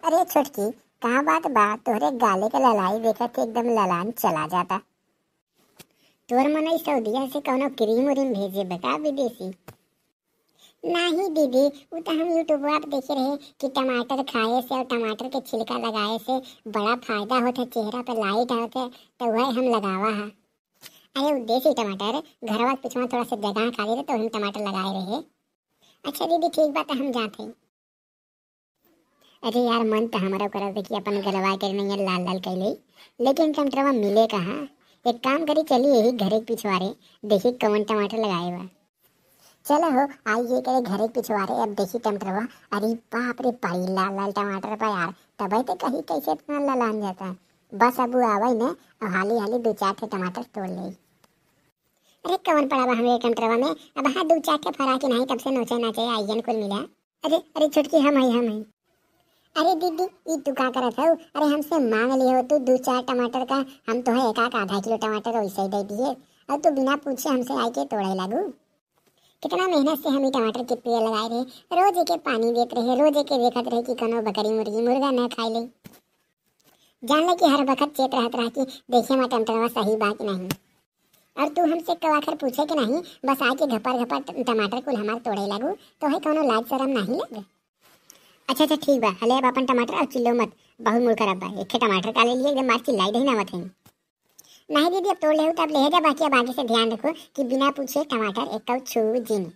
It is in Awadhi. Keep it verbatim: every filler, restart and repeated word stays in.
अरे छोटकी, का बात बा? तोहरे गाले के ललाई देखत ही एकदम ललान चला जाता। तोर मनई सऊदिया से कौनो क्रीम उरीम भेजे बा का विदेशी? नाही दीदी, उ त हम YouTube पे देखे रहे कि टमाटर खाए से और टमाटर के छिलका लगाए से बड़ा फायदा होत है, चेहरा पे लाइट आवत है, तो वह हम लगावा है। अरे उ देसी टमाटर, घरवा के पिछवा थोड़ा सा जगह खाली रहे तो हम टमाटर लगाए रहे। अच्छा दीदी ठीक बा, त हम जात हई। अरे यार, मन त हमारा करत है कि अपन गलवा के नैया लाल लाल कैले, लेकिन टमाटरवा मिले कहाँ? एक काम करी, चली यही घरे के पिछवारे, देखी कौन टमाटर लगाए बा। चलो हो, आई ये करे घरे के पिछवारे, अब देखी टमाटरवा। अरे बाप रे, बड़ी लाल लाल टमाटर बा यार, तबे तो कही कैसे इतना ललान जाता। बस अब उ आवे न, और हाली हाली दो चार ठे टमाटर तोड़ ले। अरे कौन पड़ा बा हमरे टमाटरवा में? अब हाँ दो चार ठे फरा के नाही, तब से नोचे नाचे आइयन कुल मिला। अरे, अरे छोटकी, हम हई, हम हई। अरे दीदी, ई तू का करत हऊ? अरे हमसे मांग लियो तू दो चार टमाटर का, हम तोहे एक आध आधा किलो टमाटर वैसे ही दे दिए, और तू बिना पूछे हमसे आई के तोड़े लागू। कितना मेहनत से हम ई टमाटर के पेड़ लगाए रहे, रोज एके पानी देत रहे, रोज एके देखत रहे कि कोनो बकरी मुर्गी मुर्गा न खाई ले। जान ले कि हर बखत चेत रहत रहा कि देखे मा टमाटरवा सही बा कि नहीं। और तू हमसे कवाखर पूछे के नहीं, बस आके घपर घपर ट-, टमाटर कुल हमार तोड़े लागू, तोहे कौनो लाज शरम नहीं लगे? अच्छा अच्छा ठीक बा, हले अब अपन टमाटर और चिल्लो मत, बहुत मूड खराब बा। एक ठे टमाटर का ले लिए, एकदम मार चिल्लाई दही नावत है। नहीं दीदी, अब तोड़ ले हो तो अब ले जा, बाकी अब आगे से ध्यान रखो कि बिना पूछे टमाटर एक छू जिन।